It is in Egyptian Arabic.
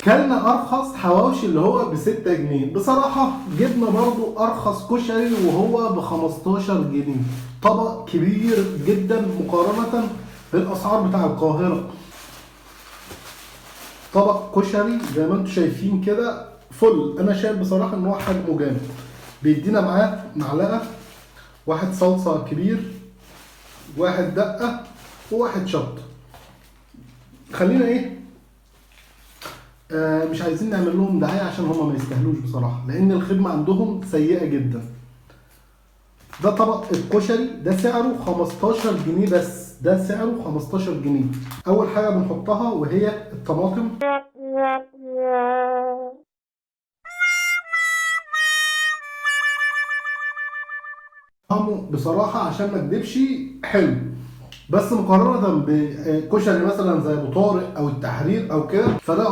كلنا ارخص حواوشي اللي هو ب 6 جنيه. بصراحة جبنا برضو ارخص كشري وهو ب 15 جنيه، طبق كبير جدا مقارنة بالاسعار بتاع القاهرة. طبق كشري زي ما انتم شايفين كده فل. انا شايف بصراحة ان هو حجمه جامد. بيدينا معاه معلقه، واحد صلصه كبير، واحد دقه، وواحد شطه. خلينا ايه، مش عايزين نعمل لهم دعاية عشان هما ما يستاهلوش بصراحة، لان الخدمة عندهم سيئه جدا. ده طبق الكشري ده سعره 15 جنيه بس، ده سعره 15 جنيه. اول حاجة بنحطها وهي الطماطم. طعمه بصراحة عشان ما اكدبش حلو، بس مقارنة بكشري مثلا زي ابو طارق او التحرير او كده، فده